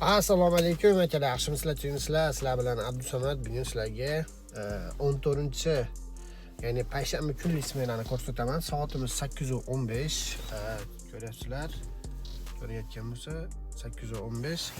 Assalomu alaykum akalar, yaxshimisizlar, tinchmisizlar? Sizlar bilan Abdusamad. Bugun sizlarga 14, ya'ni payshanba kunlik smenani ko'rsataman. Soatimiz 8:15. Ko'ryapsizlar. Ko'rayotgan bo'lsa 8:15.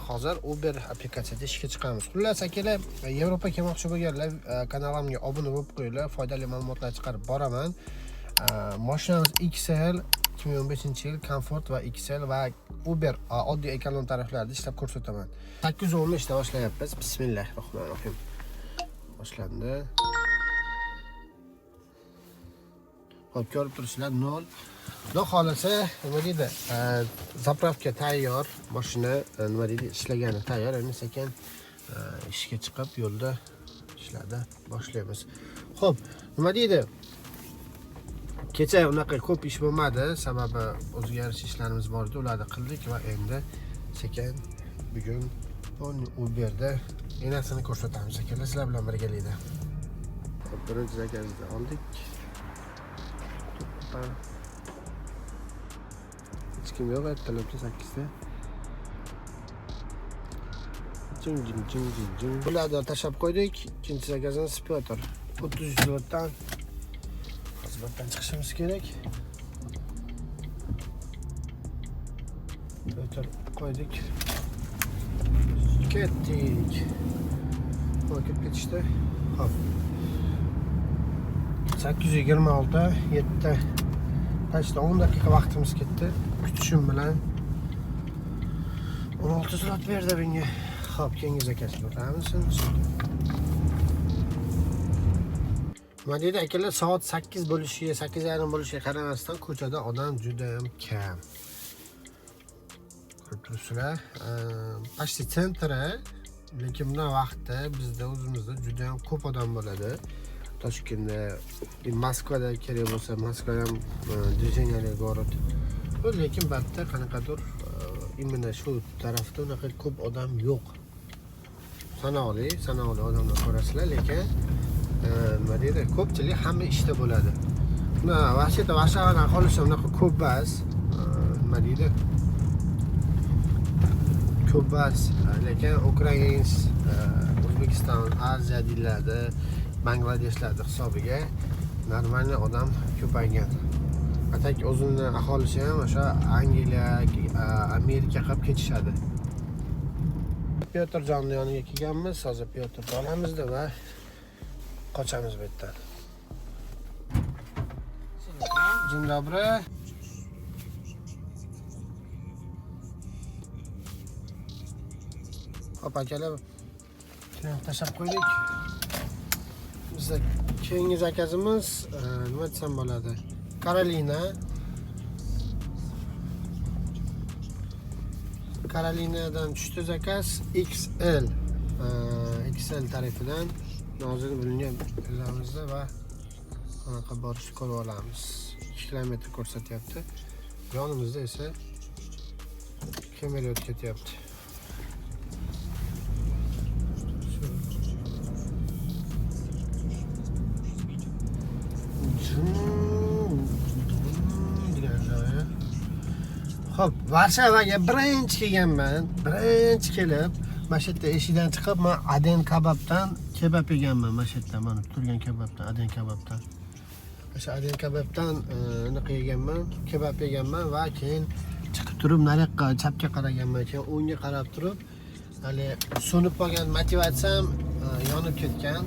Hozir Uber applikatsiyada ishga chiqamiz. Xullas akalar, Yevropa kelmoqchi bo'lganlar kanalimga obuna bo'lib qo'yinglar. Foydali ma'lumotlar chiqarib boraman. Mashinamiz XL 2015-yil Comfort va XL va Uber oddiy ekonom tariflarda ishlab ko'rsataman. 8:15 da boshlayapmiz. Bismillahirrohmanirrohim. Boshlandi. Xo'p, ko'rib turibsizlar 0. Xudo xolasa, nima deydi? Zapravka tayyor, mashina nima deydi, ishlagani tayyor. Endi sekin ishga chiqib yo'lda ishlarda boshlaymiz. Xo'p, nima deydi? Kecha unaqa ko'p ish bo'lmadi, sababi o'ziga yarasha ishlarimiz bor edi, ularni qildik va endi sekin bugun Uberda enasini ko'rsatamiz akalar, sizlar bilan birgalikda. Xo'p, birinchi zakazni oldik. Hech kim yo'q, ertalabki 8da. Jing jing jing jing jing. Bularni tashlab qo'ydik. Ikkinchi zakazimiz Piotr. 33 zlotdan. Xizmatdan chiqishimiz kerak. Piotr qo'ydik. Ketdik. Xo'p, kirib ketishdi. Xo'p. 826 7 почти 10 daqiqa vaqtimiz ketdi. Kutishim bilan 16 zlot berdi bunga. Xo'p, keyingi zakazga o'tamiz. Nima deydi akalar, soat 8 bo'lishiga, 8:30 bo'lishiga qaramasdan ko'chada odam juda ham kam. Ko'rib turibsizlar. Почти центр, lekin bundan vaqtda bizda o'zimizda juda ham ko'p odam bo'ladi. Toshkentda, Moskvada kerak bo'lsa, Moskva ham движениялі город. Lekin bu yerda qanaqadir именно shu tarafda unaqa ko'p odam yo'q. Sanoqli, sanoqli odamlar ko'rasizlar, lekin nima deydi, ko'pchilik hamma ishda bo'ladi. Buna вообще-то Varshavani aholisi unaqa ko'p emas. Nima deydi? Ko'p emas, lekin Ukrains, O'zbekiston, Aziya deyiladi, Bangladeshlarni hisobiga normalniy odam ko'paygan. Atak o'zini aholisi ham o'sha Angliya, Amerika qilib ketishadi. Piotr jonni yoniga kelganmiz. Hozir Piotrni olamizda va qochamiz bu yerdan. Dzień dobry. Hop akalar, tashlab qo'ydik. Bizda keyingi zakazimiz nima desam bo'ladi? Karolina. Karolinadan tushdi zakaz XL. XL tarifidan hozir bunga yozamizda va anaqa borishni ko'rib olamiz. 2 kilometr ko'rsatyapti. Yonimizda esa Kemeryot ketyapti. Degan joyi. Xo'p, Varshavaga birinchi kelganman. Birinchi kelib, mana shu yerda eshikdan chiqib, men Aden kababdan kebab yeganman. Mana shu yerda mana turgan kebabdan, Aden kababdan. O'sha Aden kababdan anaqa yeganman, kebab yeganman va keyin chiqib turib nariyoqqa chapga qaraganman, keyin o'ngga qarab turib, hali so'nib qolgan motivatsiyam yonib ketgan.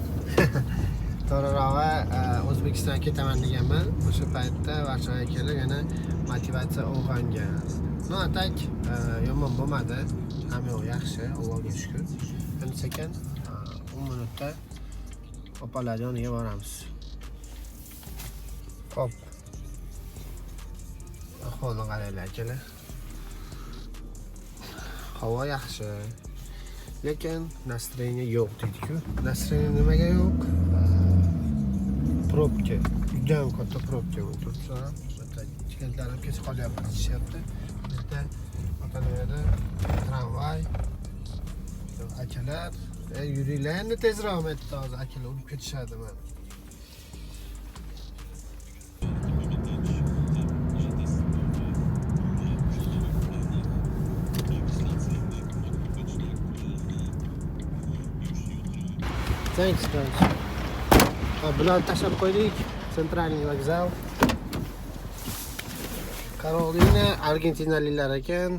To'g'rirog'i O'zbekistonga ketaman deganman. O'sha paytda Varshavaga kelib yana motivatsiya uyg'ongan. No, a так yomon bo'lmadi. Hamma yoq yaxshi, Allohga shukr. Endi sekin 10 minutda opalar yoniga boramiz. Xo'p. Ahvolni qaranglar akalar. Havo yaxshi. Lekin настроение yo'q deydi-ku. Настроение nimaga yo'q? Probka. Juda ham katta probka bo'lib turibdi. Bitta klientlar ham kech qolyapti deyishyapti. Bu yerda ota-onada tramvay, akalar, yuringlar endi tezroq, aytdi hozir akalar urib ketishadi mana. Thanks guys. Bularni tashlab qo'ydik. Центральный вокзал. Karolina argentinaliklar ekan.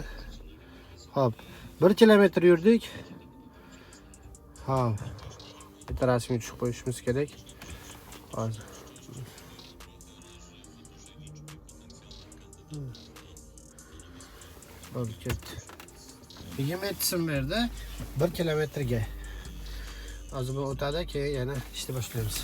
Xo'p, 1 kilometr yurdik. Xo'p. Bitta rasmga tushib qo'yishimiz kerak. Hozir. Bo'ldi, ketdi. 27 so'm berdi 1 kilometrga. Hozir bu o'tadi, keyin yana ishni boshlaymiz.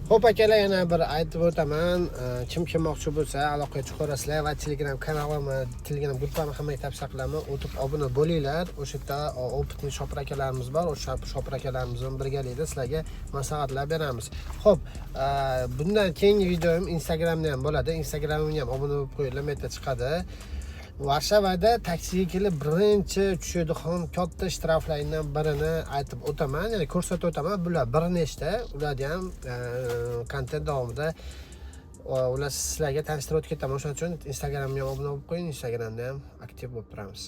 Xo'p akalar, yana bir aytib o'taman, kim kelmoqchi bo'lsa aloqaga chiqaverasizlar va Telegram kanalimni, Telegram gruppamni hammaga tavsiya qilaman. O'tib obuna bo'linglar. O'sha yerda опытный shopir akalarimiz bor. O'sha shopir akalarimiz bilan birgalikda sizlarga maslahatlar beramiz. Xo'p, bundan keyingi videom Instagramda ham bo'ladi. Instagramimga ham obuna bo'lib qo'yinglar, men chiqadi. Varshavada taksiga kelib birinchi tushadigan katta shtraflardan birini aytib o'taman, ya'ni ko'rsatib o'taman. Bular bir nechta, ularni ham kontent davomida ular sizlarga tanishtirib o'tib ketaman. O'shaning uchun Instagramga ham obuna bo'lib qo'ying, Instagramda ham aktiv bo'lib turamiz.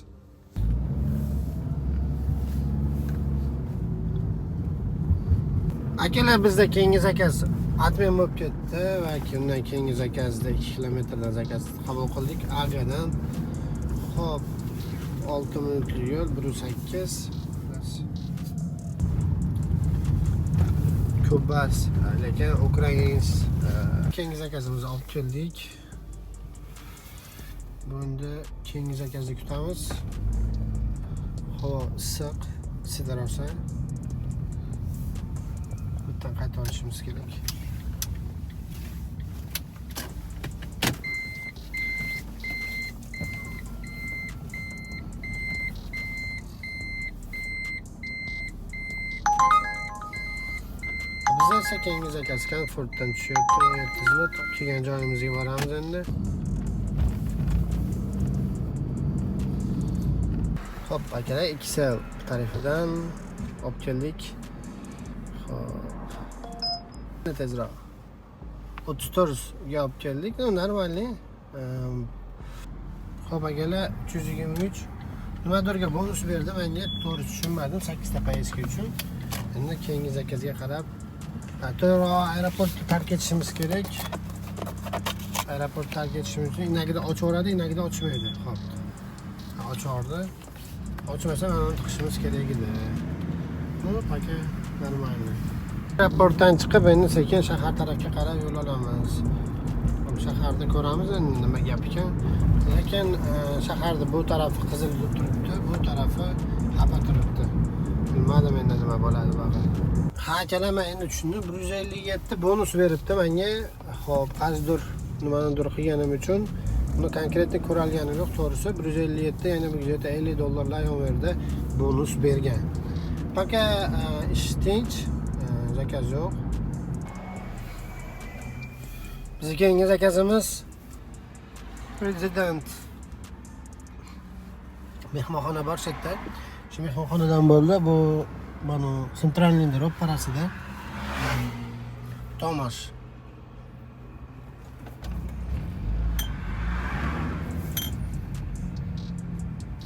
Akalar, bizda keyingi zakaz отмен bo'lib ketdi va undan keyingi zakazda 2 kilometrdan zakaz qabul qildik Agadan. Xo'p, 6 minutlik yo'l, 108. Ko'p lekin ukrains. Keyingi zakazimizni olib keldik. Bunda keyingi zakazni kutamiz. Havo issiq, isidi rosa. Bitta qayta olishimiz kerak. Biz esa keyingi zakaz Komfortdan tushyapti, 17 zlot. Kelgan joyimizga boramiz endi. Xo'p, akalar, XL tarifidan olib keldik. Xo'p. Tezroq. 34 ga olib keldik. No, нормальный. Xo'p, akalar, 323 nimadirga bonus berdi menga, to'g'ri tushunmadim, 8 ta поездка uchun. Endi keyingi zakazga qarab, to'g'ri aeroportni tark etishimiz kerak. Aeroport tark etishimiz uchun inagida ochaveradi, inagida ochmaydi. Xo'p. Ochaverdi. Ochmasa mana uni tiqishimiz kerak edi. Bu пока нормально. Aeroportdan chiqib endi sekin shahar tarafga qarab yo'l olamiz. Shaharni ko'ramiz endi nima gap ekan. Lekin shaharda bu tarafi qizil deb turibdi, bu tarafi xafa turibdi. Bilmadim endi nima bo'ladi bag'i. Ha, akalar, men endi tushundim. 157 bonus beribdi menga. Xo'p, qaysidir nimanidir qilganim uchun buni konkretni ko'ra olganim yo'q, to'g'risi. 157, ya'ni bu yerda 50 dollarlar yonverdi bonus bergan. Пока ish tinch, zakaz yo'q. Bizning keyingi zakazimiz Prezident mehmonxona bor shu yerda. Shu mehmonxonadan bo'ldi. Bu mana Centralning ro'parasida. Tomash.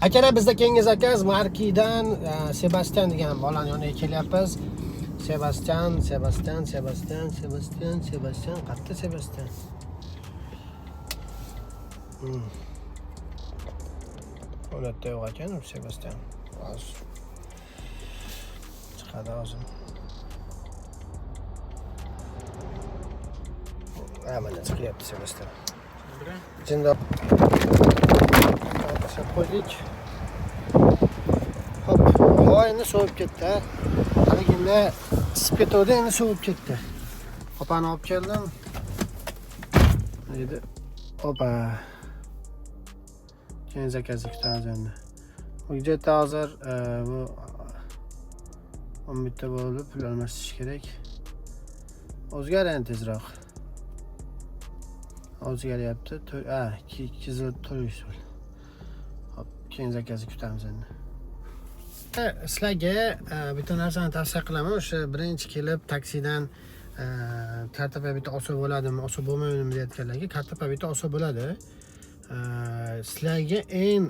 Akalar, bizda keyingi zakaz Markidan Sebastian degan bolani yoniga kelyapmiz. Sebastian, Sebastian, Sebastian, Sebastian, Sebastian, qayerda Sebastian? Holatda yo'q ekan Sebastian. Hozir chiqadi hozir. Ha, mana chiqyapti Sebastian. Jinda tashlab qo'ydik. Hop, havo endi sovib ketdi. Haligida isib ketuvdi, endi sovib ketdi. Opani olib keldim. Dedi, opa. Keyin zakazni kutamiz endi. Bu где-то hozir bu 11 ta bo'ldi, pul almashtirish kerak. O'zgar endi tezroq. O'zgaryapti. 2 zlot 400 bo'ldi. Hop, keyin zakazni kutamiz endi. Sizlarga bitta narsani tavsiya qilaman. O'sha birinchi kelib taksidan karta bitta olsa bo'ladimi, olsa bo'lmaydimi deyotganlarga karta bitta olsa bo'ladi. Sizlarga eng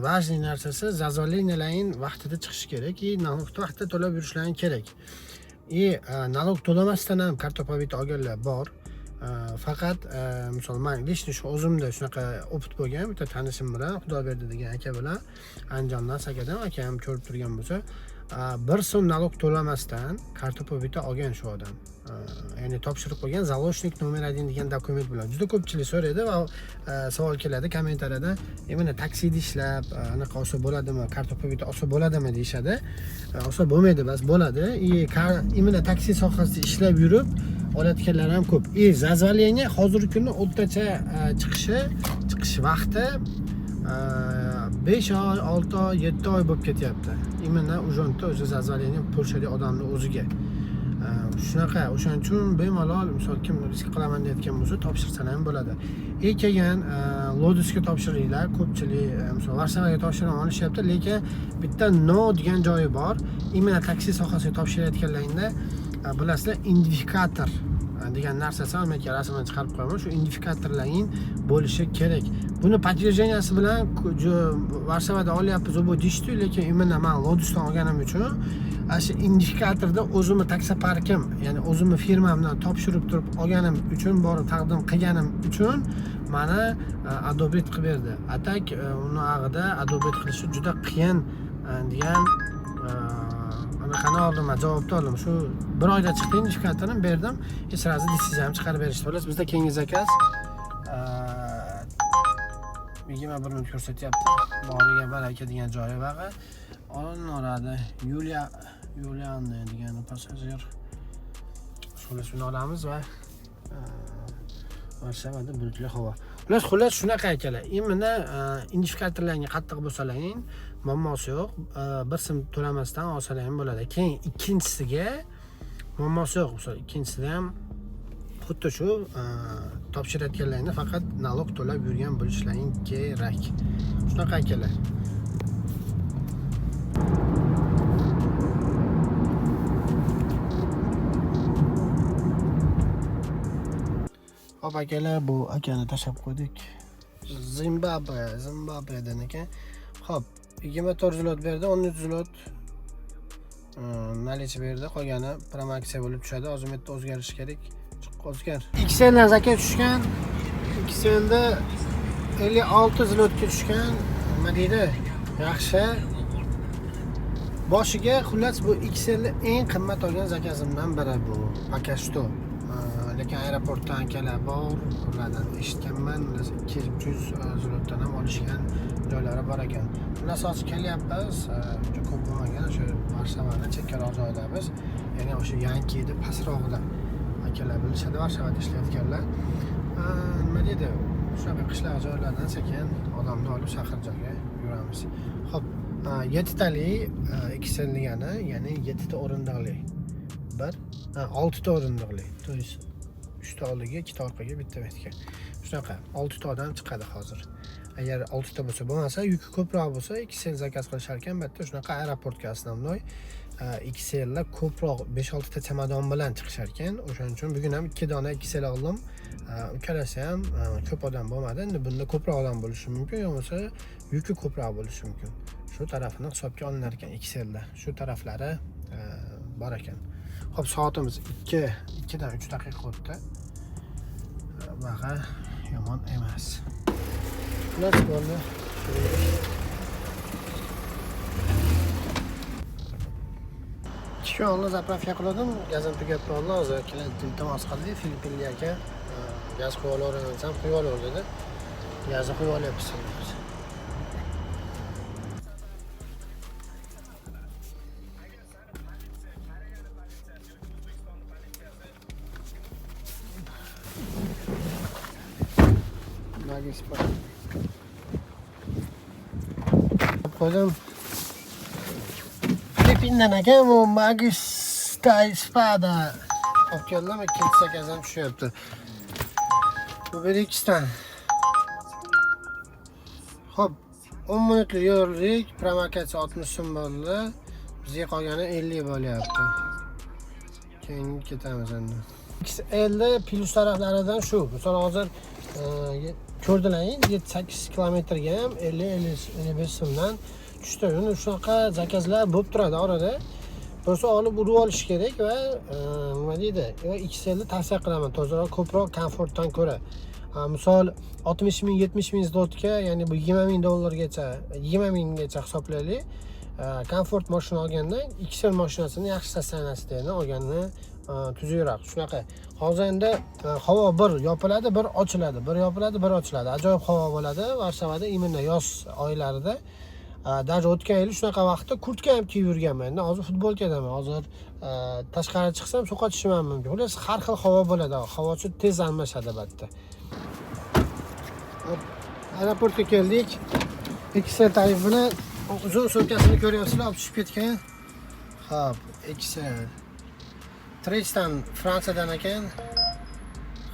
важный narsasi зазволениялaring vaqtida chiqishi kerak и налог vaqtida to'lab yurishlaring kerak. И налог to'lamasdan ham карта побита olganlar bor. Faqat misol man лично shu o'zimda shunaqa опыт bo'lgan bitta tanishim bilan, Xudoberdi degan aka bilan, Andijondan, Sakadan akam ko'rib turgan bo'lsa, bir so'm налог to'lamasdan карта побита olgan shu odam. Ya'ni topshirib qo'ygan заложник номер 1 degan dokument bilan. Juda ko'pchilik so'raydi va savol keladi kommentariyada, именно taksida ishlab anaqa olsa bo'ladimi, карта побита olsa bo'ladimi deyishadi. Olsa bo'lmaydi, bas bo'ladi. И именно taksi sohasida ishlab yurib olayotganlar ham ko'p. И зазволение hozirgi kunda o'rtacha chiqish vaqti 5 oy, 6 oy, 7 oy bo'lib ketyapti. Именно ужондda o'zi зазволение Polshada odamni o'ziga. Shunaqa, o'shaning uchun bemalol, misol kim risk qilaman deyotgan bo'lsa, topshirsalar ham bo'ladi. И keyin Lodisga topshiringlar. Ko'pchilik misol Varshavaga topshirib olishyapti, lekin bitta но degan joyi bor. Именно taksi sohasiga topshirayotganlaringda bilasizlar, identifikator degan narsasi var. Men rasmini chiqarib qo'yaman. Shu identifikatorlaring bo'lishi kerak. Buni подтверждениеsi bilan Varshavada olyapmiz u bu deyishdi, lekin именно man Lodisdan olganim uchun ana shu identifikatorda o'zimni taksoparkim, ya'ni o'zimni firmamdan topshirib turib olganim uchun, borib taqdim qilganim uchun mani одобрить qilib berdi. А так uni ag'ida одобрить qilishi juda qiyin degan anaqani oldim, man javobni oldim. Shu bir oyda chiqdi identifikatorim, berdim и сразу decyziyani ham chiqarib berishdi. Xullas, bizda keyingi zakaz 21 minut ko'rsatyapti. Boriga baraka degan joyi bag'i. Olinadi. Yuliya Yulianna degan passajir. Xullas, uni olamiz va Varshavada bulutli havo. Xullas shunaqa akalar. Именно identifikatorlarga qattiq bo'lsalaring muammosi yo'q. Bir so'm to'lamasdan olsalar ham bo'ladi. Keyin ikkinchisiga muammosi yo'q. Misol ikkinchisida ham xuddi shu topshirayotganlaringda faqat налог to'lab yurgan bo'lishlaring kerak. Shunaqa akalar. Hop akalar, bu akani tashlab qo'ydik. Zimbabve, Zimbabvedan ekan. Hop, 24 zlot berdi, 13 zlot наличка berdi, qolgani promotsiya bo'lib tushadi. Hozir bu yerda o'zgarishi kerak. Chiq, o'zgar. XLdan zakaz tushgan. XLda 56 zlotga tushgan. Nima deydi? Yaxshi. Boshiga xullas bu XLni eng qimmat olgan zakazimdan biri bu. Пока что. Lekin aeroportdan akalar bor, ulardan eshitganman, 200 zlotdan ham olishgan joylari bor ekan. Xullas hozir kelyapmiz, juda ko'p bo'lmagan o'sha Varshavani chekkaroq joydamiz. Ya'ni o'sha Yankini pastrog'ida akalar bilishadi, Varshavada ishlayotganlar. Nima deydi? Shunaqa qishloq joylardan sekin odamni olib shahar joyga yuramiz. Xo'p, yettitali XL degani, ya'ni yettita o'rindiqli. Bir, oltita o'rindiqli. То есть uchta oldiga, ikkita orqaga, bitta betga. Shunaqa oltita odam chiqadi hozir. Agar oltita bo'lsa, bo'lmasa yuki ko'proq bo'lsa XL zakaz qilishar ekan. Albatta shunaqa aeroportga основной XLlar ko'proq 5-6 ta chamadon bilan chiqishar ekan. O'shaning uchun bugun ham 2 dona XL oldim. Uchalasi ham ko'p odam bo'lmadi. Endi bunda ko'proq odam bo'lishi mumkin, yo bo'lmasa yuki ko'proq bo'lishi mumkin. Shu tarafini hisobga olinar ekan XLda. Shu taraflari bor ekan. Xo'p, soatimiz 2, 2 dan 3 daqiqa o'tdi. Baqa yomon emas. Xullas bo'ldi. Ikki kun oldin заправка qildim, gazim tugab qoldi. Hozir klient iltimos qildi, filippinlik aka, gaz quyib olaveraman desam, quyib olaver dedi. Gazni quyib olyapmiz. Magis qo'ydim. Filippindan ekan bu Magis Spada olib keldim, ikkinchi zakaz ham tushyapti. Bu bir ikkisidan. Xo'p, 10 minutlik yo'llik, promokatsiya 60 so'm bo'ldi. Bizga qolgani 50 bo'lyapti. Keyin ketamiz endi. XL plyus taraflaridan shu. Misol hozir Ko'rdilaring, 7-8 kilometrga ham 50-55 so'mdan tushdi. Endi shunaqa zakazlar bo'lib turadi orada. Bo'lsa olib urib olish kerak va nima deydi, va XLni tavsiya qilaman, tozaroq, ko'proq komfortdan ko'ra. Misol 60 ming, 70 ming zlotga, ya'ni bu 20 ming dollargacha, 20 minggacha hisoblaylik. Komfort mashina olganda XL mashinasini yaxshi состояние sida olganni tuzukroq. Shunaqa. Hozir endi havo bir yopiladi, bir ochiladi, bir yopiladi, bir ochiladi. Ajoyib havo bo'ladi Varshavada, именно yoz oylarida. Даже o'tgan yili shunaqa vaqtda kurtka ham kiyib yurganman. Endi hozir futbolkadaman. Hozir tashqari chiqsam sovqotishim ham mumkin. Xullas, har xil havo bo'ladi. Havosi tez almashadi albatta. Hop, aeroportga keldik. XL tarif bilan uzun sumkasini ko'ryapsizlar, olib tushib ketgan. Hop, XL. Tristan Fransiyadan ekan.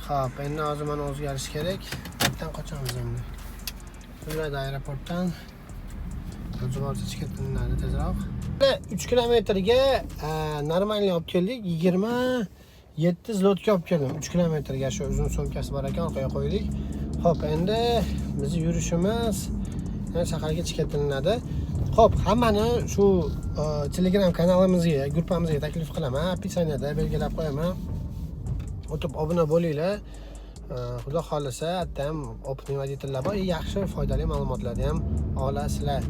Hop, endi hozir mana o'zgarish kerak. Qayerdan qochamiz endi? Yuradi aeroportdan. O'zi borsa chiqib tezroq. 3 kilometrga нормальный olib keldik. 27 zlotga olib keldim. 3 kilometrga shu uzun sumkasi bor ekan, orqaga qo'ydik. Xo'p, endi bizni yurishimiz yana shaharga chiqib. Xo'p, hammani shu Telegram kanalimizga, gruppamizga taklif qilaman. Описание da belgilab qo'yaman. O'tib obuna bo'linglar. Xudo xohlasa, hatta ham опытный водитель lar bor, yaxshi foydali ma'lumotlarni ham olasizlar.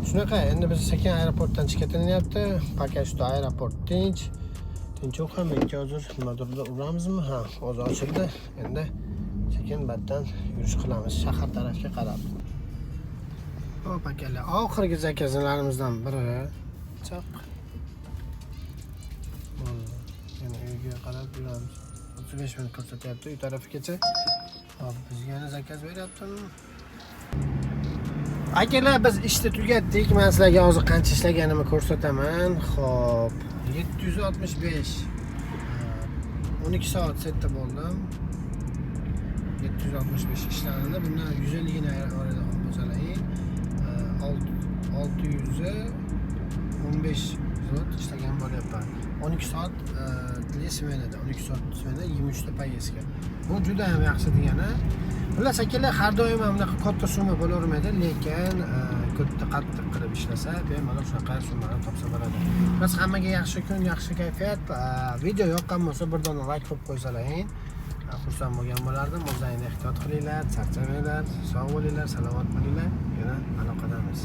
Shunaqa, endi biz sekin aeroportdan chiqib ketilyapti. Пока что aeroport tinch. Tinch ham ikki hozir nimadir uramizmi? Ha, hozir ochildi. Endi sekin batdan yurish qilamiz shahar tarafga qarab. Hop, akalar, oxirgi zakazlarimizdan biri. Chaq. Bo'ldi. Yana uyga qarab yuramiz. 35 minut ko'rsatyapti uy tarafigacha. Hop, bizga yana zakaz beryaptimi? Akalar, biz ishni tugatdik. Men sizlarga hozir qancha ishlaganimni ko'rsataman. Xo'p, 765. 12 soat setda bo'ldim. 765 ishlandi. Bundan 150 gina orada olib bo'lsalar, 615 zlot ishlagan bo'lyapman. 12 soat li smenada, 12 soat smena, 23 ta поездка. Bu juda ham yaxshi degani. Xullas, akalar, har doim ham bunaqa katta summa bo'lavermaydi, lekin katta qattiq qilib ishlasa, bemalol shunaqa summalarni topsa bo'ladi. Xullas, hammaga yaxshi kun, yaxshi kayfiyat. Video yoqqan bo'lsa, bir dona layk qo'yib qo'ysalaring, xursand bo'lgan bo'lardim. O'zlaringni ehtiyot qilinglar, charchamanglar, sog' bo'linglar, salomat bo'linglar. Yana aloqadamiz.